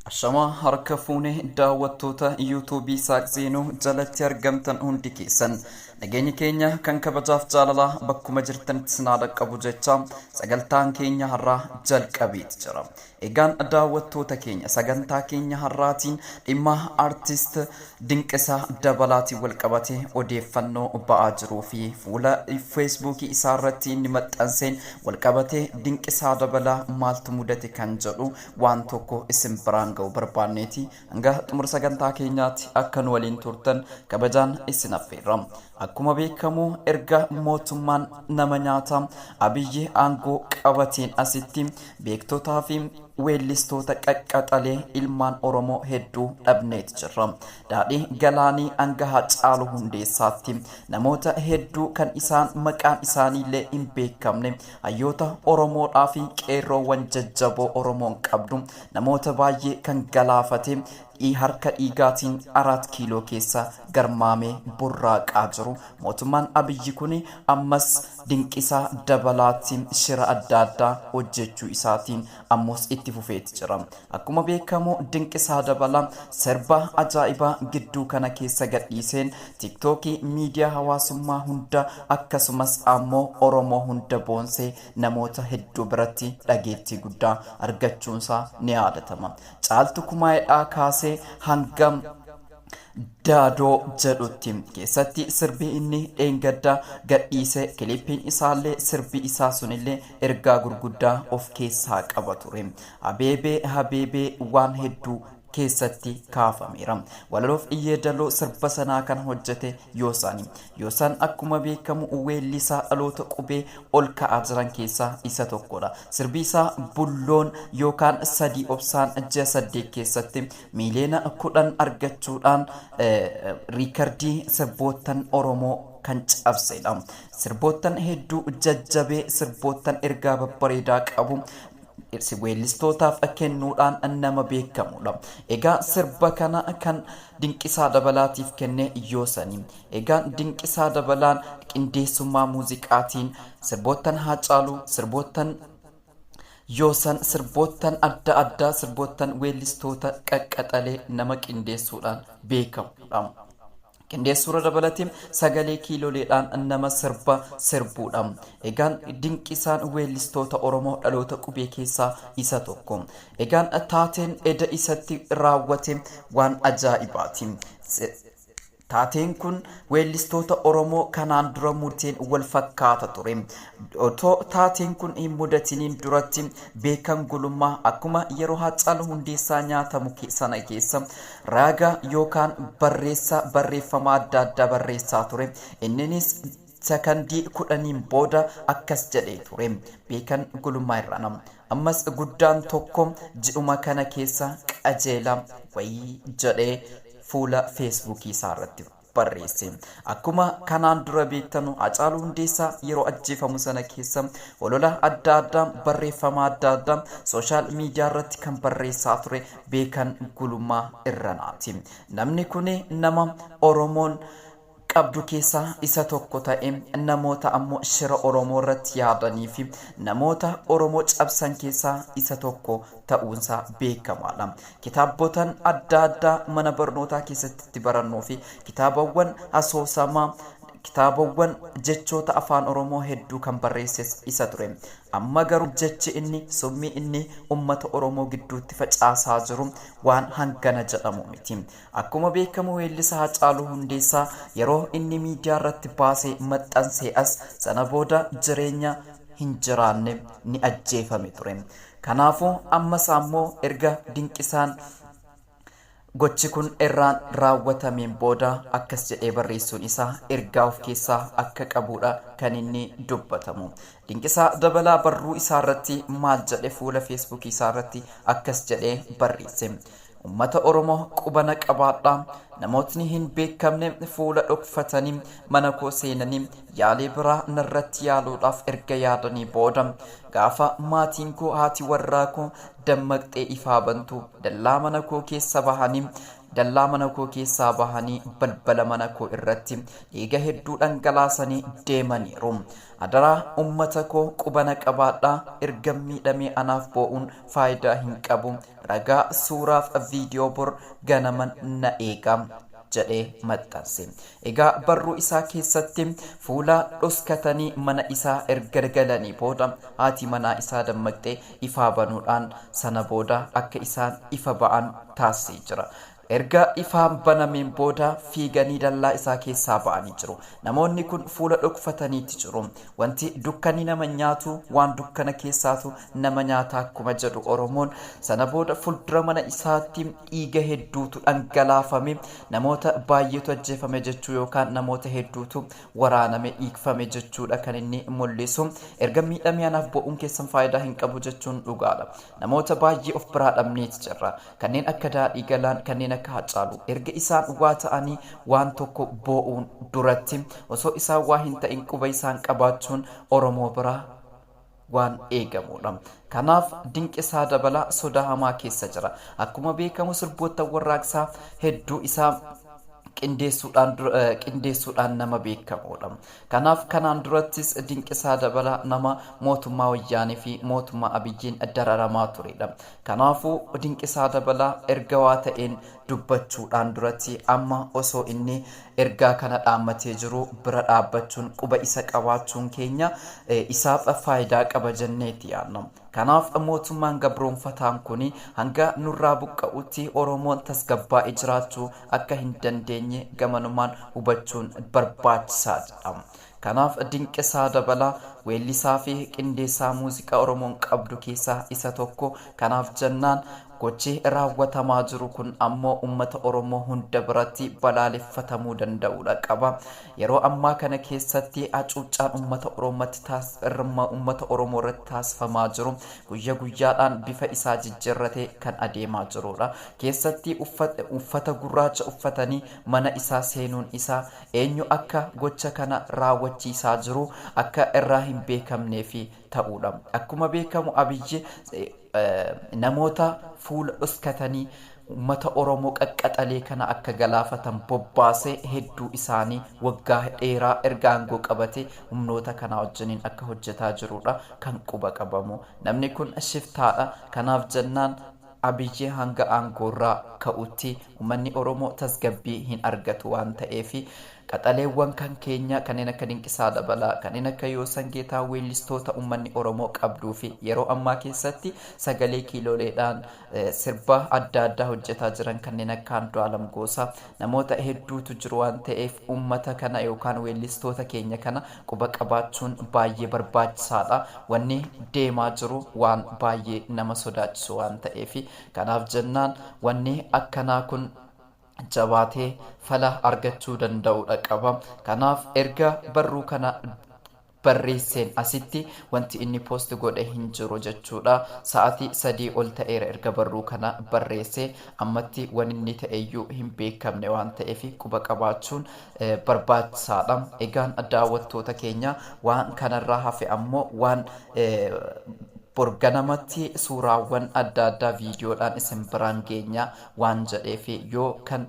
Ashamaa harka fuune daawwattoota yuutuubii Saaq Zeenuu jalatti argamtan hundi keessan nageenyi keenya kan kabajaaf jaalalaa bakkuma jirtanitti sinaa dhaqqabu jecha sagantaan keenya har'aa jalqabeeti jira. Egaan daawwattoota keenya sagantaa keenya har'aatiin dhimma artist Dinqisaa Dabalaatiin walqabatee odeeffannoo ba'aa jiruu fi fuula feesbuukii isaa irratti inni maxxanseen walqabatee Dinqisaa Dabalaa maaltu mudate kan jedhu waan tokko isin biraan ga'uu barbaanneeti. Hanga xumura sagantaa keenyaatti akka nu waliin turtan kabajaan isin affeerra. Akkuma beekamu erga mootummaan nama nyaataa Abiyyi aangoo qabateen asitti beektotaa fi weellistoota qaqqaxalee ilmaan Oromoo hedduu dhabneet jirra. Daadhii Galaanii hanga Hacaaluu Hundeessaatti namoota hedduu kan isaan maqaan isaaniillee hin beekamne hayyoota Oromoodhaa fi qeerroowwan jajjaboo Oromoon qabdu namoota baay'ee kan galaafate harka dhiigaatiin Araat Kiiloo keessa garmaamee burraaqaa jiru mootummaan Abiyyi kun ammas Dinqisaa Dabalaatti shira adda addaa hojjechuu isaatiin ammos itti fufeeti jira. Akkuma beekamu Dinqisaa Dabalaa sirba ajaa'ibaa gidduu kana keessa gadhiiseen tiktookii miidiyaa hawaasummaa hunda akkasumas ammoo Oromoo hunda boonsee namoota hedduu biratti dhageettii guddaa argachuunsaa ni yaadatama. Caaltu Kumaayedhaa kaasee hanga Daadoo jedhutti keessatti sirbi inni dheengadda gadhiise kilippiin isaallee sirbi isaa sunillee ergaa gurguddaa of keessaa qaba ture. Habeebee habeebee waan hedduu keessatti kaafameera. Walaloof yeedaloo sirba sanaa kan hojjete Yoosaani. Yoosaan akkuma beekamu weellisaa dhaloota qubee ol ka'aa jiran keessaa isa tokkodha. Sirbi isaa Bulloon yookaan Sadii Obsaan ji'a 8 keessatti miiliyoona 10 argachuudhaan riikardii sirboottan Oromoo kan cabsedha. Sirboottan hedduu jajjabee sirboottan ergaa babbareedaa qabu weellistootaaf kennuudhaan nama beekamudha. Egaa sirba kana kan Dinqisaa Dabalaatiif kenne Yoosani. Egaa Dinqisaa Dabalaan qindeessummaa muuziqaatiin sirboottan Haacaaluu, sirboottan Yoosan, sirboottan adda addaa, sirboottan weellistoota qaqqaxalee nama qindeessuudhaan beekamudha. Qindeessuurra dabalatee sagalee kiiloleedhaan nama sirba sirbuudha. Egaan Dinqisaan weellistoota Oromoo dhaloota qubee keessaa isa tokko. Egaan taateen eda isatti raawwate waan ajaa'ibaati. Taateen kun weellistoota Oromoo kanaan dura mudateen wal fakkaata ture. Otoo taateen kun hin mudatiniin duratti Beekan Gulummaa akkuma yeroo Haacaaluu Hundeessaa nyaatamu sana keessa raaga yookaan barreessaa barreeffama adda addaa barreessaa ture. Inninis sakandii kudhaniin booda akkas jedhee ture. Beekan Gulummaa Irrana. Ammas guddaan tokko ji'uma kana keessa qajeela wayii jedhee fuula feesbuukii isaa irratti barreesse. Akkuma kanaan dura beektanu Hacaaluu Hundeessaa yeroo ajjeefamu sana keessa olola adda addaa barreeffama adda addaa sooshaal miidiyaa irratti kan barreessaa ture Beekan Gulummaa Irranaati. Namni kun nama Oromoon qabdu keessaa isa tokko ta'e namoota ammoo shira Oromoo irratti yaadanii fi namoota Oromoo cabsan keessaa isa tokko ta'uunsaa beekamaadha. Kitaabotan adda addaa mana barnootaa keessatti itti barannuu fi kitaabawwan asoosamaa kitaabawwan jechoota afaan Oromoo hedduu kan barreesses isa ture. Amma garuu jechi inni summii inni ummata Oromoo gidduutti facaasaa jiru waan hangana jedhamu miti. Akkuma beekamu weellisaa Hacaaluu Hundeessaa yeroo inni miidiyaa irratti baasee maxxansee as sana booda jireenya hin jiraanne ni ajjeefame ture. Kanaafuu ammas ammoo erga Dinqisaan gochi kun irraan raawwatameen booda akkas jedhee barreessuun isaa ergaa of keessaa akka qabuudha kan inni dubbatamu. Dinqisaa Dabalaa barruu isaa irratti maal jedhe fuula feesbuukii isaa irratti akkas jedhee barreesse. Ummata Oromoo quba na qabaadhaa. Namootni hin beekamne fuula dhokfatanii mana koo seenanii yaalii biraa narratti yaaluudhaaf erga yaadanii booda gaafa maatiin koo haati warraa koo dammaqxee ifaa bantu dallaa mana koo keessa bahanii Dallaa mana koo keessaa bahanii balbala mana koo irratti dhiiga hedduu dhangalaasanii deemaniiru. Adaraa ummata koo quba na qabaadhaa, ergan miidhamee anaaf boo'uun faayidaa hin qabu. Ragaa suuraaf viidiyoo bor ganaman na eega. jedhee maxxanse. Egaa barruu isaa keessatti fuula dhoskatanii mana isaa erga galanii booda haati manaa isaa dammaqxee ifaa banuudhaan sana booda akka isaan ifa ba'an taasisee jira. Erga ifaan banameen booda fiiganii dallaa isaa keessaa ba'anii jiru. Namoonni kun fuula dhokfataniiti jiru. Wanti dukkanni nama nyaatu waan dukkana keessaatu nama nyaata akkuma jedhu Oromoon. Sana booda fuuldura mana isaatti dhiiga hedduutu dhangalaafame, namoota baay'eetu ajjeefame jechuu yookaan namoota hedduutu waraaname dhiigfame jechuudha kan inni mul'isu. Erga miidhamee anaaf bo'uun keessan faayidaa hin qabu jechuun dhugaadha. Namoota baay'ee of biraa dhabneeti jirra. Kanneen akka Daadhii Galaan, kanneen akka Hacaaluu. Erga isaan waa ta'anii waan tokko boo'uun duratti osoo isaan waa hin ta'in quba isaan qabaachuun Oromoo biraa waan eegamuudha. Kanaaf Dinqisaa Dabalaa sodaa hamaa keessa jira. Akkuma beekamu sirboottan warraaqsaa hedduu isaa qindeessuudhaan nama beekamuudha. Kanaaf kanaan durattis Dinqisaa Dabalaa nama mootummaa Wayyaanee fi mootummaa Abiyyiin dararamaa turedha. Kanaafuu Dinqisaa Dabalaa erga waa ta'een dubbachuudhaan duratti amma osoo inni ergaa kana dhaammatee jiru bira dhaabbachuun quba isa qabaachuun keenya isaaf faayidaa qaba jenneeti yaadna. Kanaaf mootummaan gabroomfataan kun hanga nurraa buqqa'utti Oromoon tasgabbaa'ee jiraachuu akka hin dandeenye gamanumaan hubachuun barbaachisaadha. Kanaaf Dinqisaa Dabalaa weellisaa fi qindeessaa muuziqaa Oromoon qabdu keessaa isa tokko. Kanaaf jennaan gochi raawwatamaa jiru kun ammoo uummata Oromoo hunda biratti balaaleffatamuu danda'uudha qaba. Yeroo ammaa kana keessatti hacuuccaan uummata Oromoo irratti taasifamaa jiru guyya guyyaadhaan bifa isaa jijjiirratee kan adeemaa jirudha. Keessatti uffata gurraacha uffatanii mana isaa seenuun isaa eenyu akka gocha kana raawwachiisaa jiru akka irraa hin beekamnee fi ta'uudha. Akkuma beekamu Abiyyi namoota fuula dhoskatanii uummata Oromoo qaqqaxalee kana akka galaafatan bobbaasee hedduu isaanii waggaa dheeraa erga aangoo qabate humnoota kanaa wajjiniin akka hojjetaa jirudha kan quba qabamu. Namni kun shiftaadha. Kanaaf jennaan Abiyyi hanga aangoorraa ka'utti uummanni Oromoo tasgabbii hin argatu waan ta'eef qaxaleewwan kan keenya kanneen akka Dinqisaa Dabalaa, kanneen akka Yoosan Geetaa weellistoota uummanni Oromoo qabduu fi yeroo ammaa keessatti sagalee kiiloleedhaan sirba adda addaa hojjetaa jiran kanneen akka Andu'aalam Goosaa namoota hedduutu jiru waan ta'eef uummata kana yookaan weellistoota keenya kana quba qabaachuun baay'ee barbaachisaadha. Wanni deemaa jiru waan baay'ee nama sodaachisu waan ta'eef kanaaf jennaan wanni akkanaa kun jabaatee fala argachuu danda'uudha qaba. Kanaaf erga barruu kana barreesseen asitti wanti inni poost godhe hin jiru jechuudha. Sa'aatii 3 ol ta'eera erga barruu kana barreessee ammatti wanni inni ta'eyyuu hin beekamne waan ta'eef quba qabaachuun barbaachisaadha. Egaan daawwattoota keenya waan kanarraa hafe ammoo waan borganamatti suuraawwan adda addaa viidiyoodhaan isin biraan geenya waan jedheef yoo kan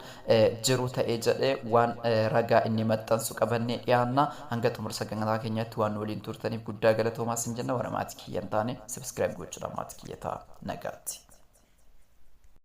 jiru ta'ee jedhee waan ragaa inni maxxansu qabannee dhiyaanna. Hanga xumura sagantaa keenyaatti waan waliin turtaniif guddaa galatoomaa isin jenna. Warra maatii kiyya hin taane subscribe gochuudhaan maatii kiyya ta'a. Nagaatti.